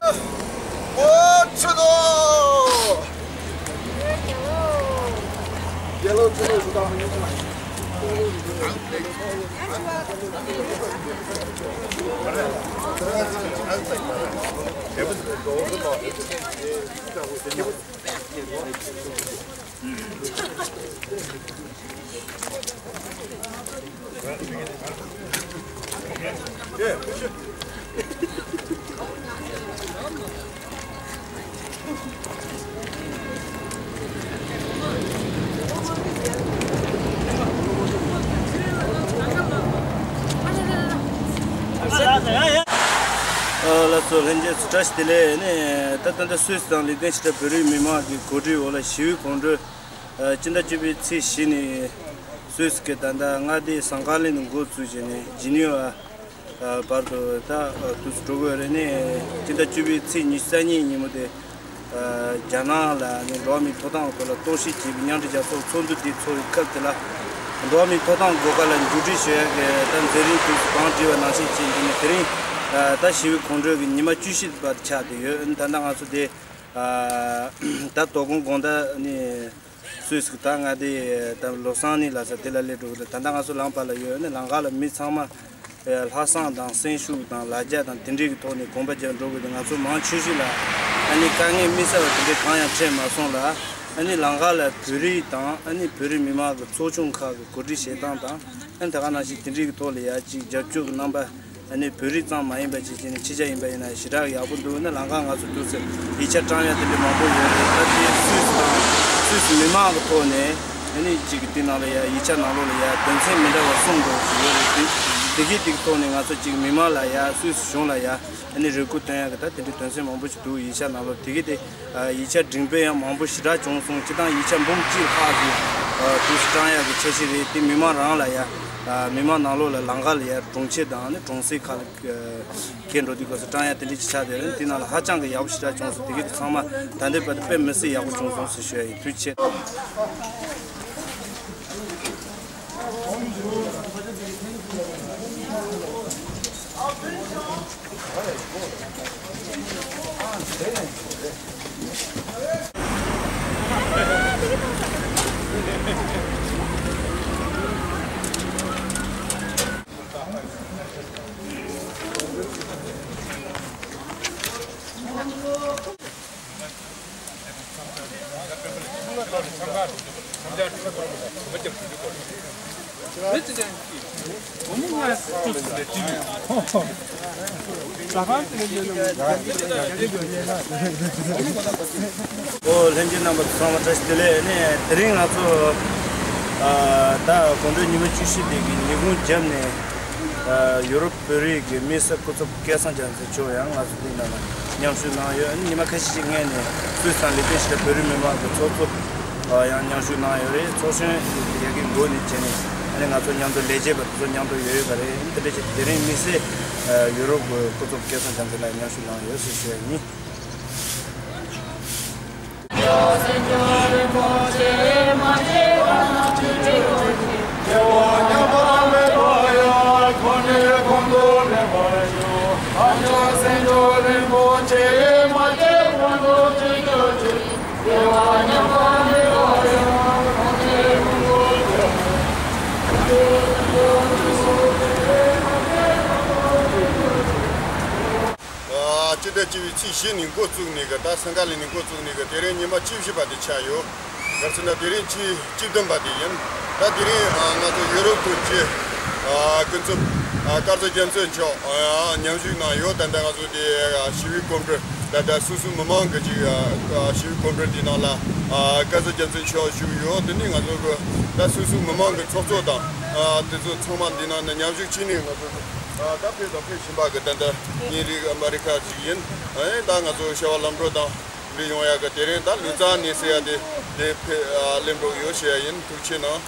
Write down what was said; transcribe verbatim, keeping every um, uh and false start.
ཨོ་ཆུ་དོ། རྒྱལ་ལོ་ཆུ་དོ་ཞུ་དང་མི་ཉུང་མ། ལགས་སོ། ལྷན་རྒྱས་ཚོ་བཀྲ་ཤིས་བདེ་ལེགས། ནས་ད་ལྟ་འདི་སུད་སི་དང་ལིག་ཏེན་ཤི་ཊེན་བོད་རིགས་མི་མང་གི་གོ་སྒྲིག་འོག་ལ་ཞི་བའི་གོམ་བགྲོད། ཨ། སྤྱི་ཟླ་བཅུ་པའི་ཚེས་བཞི་ནས་སུད་སི་གི་ད་ལྟ་མངའ་སྡེ་ཟངས་དཀར་གླིང་དུ་འགོ་བཙུགས་བྱས་ནས་ཇི་ནི་ཝ་བར་དུ་ད་དུས་སུ་འགྲོ་དགོས་རེད། ནས་སྤྱི་ཟླ་བཅུ་པའི་ཚེས་ཉི་ཤུ་རྩ་གཉིས་ཉིན་མོ་དེ། ཨ། རྒྱ་ནག་ལ་ནི་འགྲོ་བ་མིའི་ཐོབ་ཐང་སྐོར་ལ་རྟོག་ཞིབ་བྱེད་པའི་མཉམ་འབྲེལ་རྒྱལ་ཚོགས་ཚོགས་འདུ་དེ་ཚོགས་པའི་སྐབས་དེ་ལ། འགྲོ་བ་མིའི་ཐོབ་ཐང་སྒོ་ཁ་ལ་མཇུག་སྒྲིལ་ཞུ་ཡག་གི་ད་མཛད་རིམ་དུས་སུ་གང་བསྒྲིགས་པ་ནང་བཞིན་བྱས་འདུག་ནས། དེ་རིང་ད་ཞི་བའི་གོམ་བགྲོད་ཀྱི་ཉི་མ་བཅུ་བཞི་པ་ཆགས་བསྡད་ཡོད། ད་ལྟ་ང་ཚོ་དེ། ཨ། ད་དོ་དགོང་དགོང་དག་ནི་སུད་སི་གི་ད་མངའ་སྡེ་ད་ལོ་སང་ནི་ལ་ས་དེ་ལ་སླེབས་འགྲོ་གི་འདུག་ད་ལྟ་ང་ཚོ་ལམ་བར་ལ་ཡོད་ནི། ལམ་ཁ་ལ་མི་ཚང་མ་ལྷག་བསམ་དང་སེམས་ཤུགས་དང་ལ་རྒྱ་དང་དེ་འདྲའི་གི་ཐོག་ནས་གོམ་པ་རྒྱབ་འགྲོ་གི་འདུག་ང་ཚོ་མང་ཆེ་ཤོས་ལ་ཨ་ནི་དཀའ་ངལ་དམིགས་བསལ་བ་དེ་འདྲའི་གང་ཡང་འཕྲད་མ་སོང་ལ། ཨ་ནི་ལམ་ཁ་ལ་བོད་རིགས་དང་ཨ་ནི་བོད་རིགས་མི་མང་གི་ཚོགས་ཆུང་ཁག་གི་གོ་སྒྲིག་བྱེད་སྟངས་དང་། ཨ་ནི་ད་ག་ནང་བཞིན་དེ་འདྲའི་གི་ཐོག་ལ་ཡ་གཅིག་རྒྱབ་སྐྱོར་གི་རྣམ་པ། ཨ་ནི་བོད་རིགས་ཙམ་མ་ཡིན་པ་བྱས་བྱས་ནས་ཕྱི་རྒྱལ་ཡིན་པ་ཡིན་ན་ཞེ་དྲག་ཡག་པོ་འདུག་ན། ལམ་ཁ་ང་ཚོ་དུས་ཚོད་ཡིག་ཆ་བཀྲམ་ཡ་དེ་འདྲ་མང་པོ་ཡོད་རེད། ད་དེ་སུད་སི་དང་སུད་སི་མི་མང་གི་ཐོག་ནས་ཨ་ནི་གཅིག་གི་དེ་ནང་ལ་ཡ་ཡིག་ཆ་ནང་ལོགས་ལ་ཡ་དོན་ཚན་མི་འདྲ་བ་གསུམ་འདྲ་བོ་ཞིག་ཡོད་རེད། དེ་དེ་གི་དེ་གི་ཐོག་ནས་ང་ཚོ་གཅིག་མི་མང་ལ་ཡ་སུད་སི་གཞུང་ལ་ཡ་ཨ་ནི་རེ་སྐུལ་བཏོན་ཡ་གི་ད་དེ་འདྲའི་དོན་ཚན་མང་པོ་ཞིག་འདུག་ཡིག་ཆ་ནང་ལོགས་དེ་གི་དེ། ཨ། ཡིག་ཆ་འགྲེམས་སྤེལ་ཡང་མང་པོ་ཞེ་དྲག་བྱུང་སོང་། སྤྱིར་བཏང་ཡིག་ཆ་འབུམ་གཅིག་ལྷག་ཅིག་ཨ། དུས་སུ་བཀྲམ་ཡག་གི་འཆར་གཞི་རེད། དེ་མི་མང་རང་ལ་ཡ། ཨ། མི་མང་ནང་ལོགས་ལ་ལམ་ཁ་ལ་ཡ་གྲོང་ཁྱེར་དང་ནི་གྲོང་གསེབ་ཁག་ལ་ཨ། འཁྱེར་འགྲོ་དུས་སྐབས་སུ་བཀྲམ་ཡག་དེ་འདྲ་ཅིག་ཆགས་བསྡད་རེད། དེ་ནང་ལ་ཧ་ཅང་གི་ཡག་པོ་ཞེ་དྲག་བྱུང་སོང་། དེ་གི་དེ་ཚང་མ་ད་ལྟའི་བར་དུ་དཔེ་མི་སྲིད་ཡག་པོ་བྱུང་སོང་ཟེར་ཞུ་ཡ་ཡིན། ཐུགས་རྗེ་ཆེ། ཨོ། ལྷན་རྒྱས་རྣམ་པ་ཚང་མ་བཀྲ་ཤིས་བདེ་ལེགས། ཨ་ནི་དེ་རིང་ང་ཚོ་ཨ་ད་དགོང་དྲོའི་ཉི་མ་བཅུ་བཞི་དེ་གི་ཉིན་གུང་བརྒྱབ་ནས་ཨ་ཡུ་རོབ་བོད་རིགས་ཀྱི་དམིགས་བསལ་སྐུ་ཚབ་སྐལ་བཟང་རྒྱལ་མཚན་མཆོག་ཡང་ང་ཚོ་འདི་ནང་ལ་མཉམ་ཞུགས་གནང་ཡོད། ཨ་ནི་ཉི་མ་ཁ་ཤས་ཤིག་སྔོན་ནས་སུད་སི་དང་ལི་ཏུན་ཞི་ཊན་བོད་རིགས་མི་མང་གི་ཚོགས་གཙོ་ཡང་མཉམ་ཞུགས་གནང་ཡོད་རེད། ཚོགས་གཞོན་ཡ་གི་འགོ་ནས་བྱས་ནས་ཨ་ནི་ང་ཚོ་མཉམ་དུ་ལས་བྱེད་པ་དེ་ཚོ་མཉམ་དུ་ཡོད་ཡོད་པ་རེད། ཨ་ནི་དེ་འདྲ་བྱས་དེ་རིང་དམིགས་བསལ་ཡུ་རོབ་ཀྱི་སྐུ་ཚབ་སྐལ་བཟང་རྒྱལ་མཚན་ལགས་མཉམ་ཞུགས་གནང་ཡོད་ཟེར་ཞུ་ཡ་ཡིན། ཨ། སྤྱི་ཟླ་བཅུ་པའི་ཚེས་བཞི་ནས་འགོ་བཙུགས་ནས་གི་ད་སིང་ག་ལི་ནས་འགོ་བཙུགས་ནས་གི་དེ་རིང་ཉི་མ་བཅུ་བཞི་པ་དེ་ཆགས་ཡོད། ག་རེ་ཟེར་ན་དེ་རིང་བཅུ་བཅུ་བདུན་པ་དེ་ཡིན། ད་དེ་རིང་ཨ་ང་ཚོ་ཡུ་རོབ་ཀྱི་ཨ་སྐུ་ཚབ་ཨ་སྐལ་བཟང་རྒྱལ་མཚན་མཆོག་ཨ་མཉམ་ཞུགས་གནང་ཡོད། ད་ལྟ་ང་ཚོ་དེ་ཨ་ཞི་བའི་གོམ་བགྲོད་ད་ལྟ་སུད་སི་མི་མང་གི་ཅིག་ཨ་ཞི་བའི་གོམ་བགྲོད་དེ་ནང་ལ་ཨ་སྐལ་བཟང་རྒྱལ་མཚན་མཆོག་བཞུགས་ཡོད། དེ་ནས་ང་ཚོ་གི་ད་སུད་སི་མི་མང་གི་ཚོགས་གཙོ་དང་ཨ་དེ་ཚོ་ཚང་མ་འདི་ནང་ནས་མཉམ་ཞུགས་བྱས་ནས་ང་ཚོ་གི་ཨ་ད་ཕེབས་དང་ཕེབས་བཞིན་པ་གི་ད་ལྟ་དབྱིན་རིགས་ཨ་མི་རི་ཁ་ཅིག་ཡིན། ཨ་ནི་ད་ང་ཚོ་བྱ་བ་ལམ་འགྲོ་དང་འདི་ཡོང་ཡག་གི་དེ་རིང་ད་ལུས་རྩལ་ནས་ཟེར་ཡ་དེ་དེ་ཕེ་ཨ་སླེབས་འགྲོ་གི་ཡོད་ཟེར་ཡ་ཡིན། ཐུགས་རྗེ་གནང་།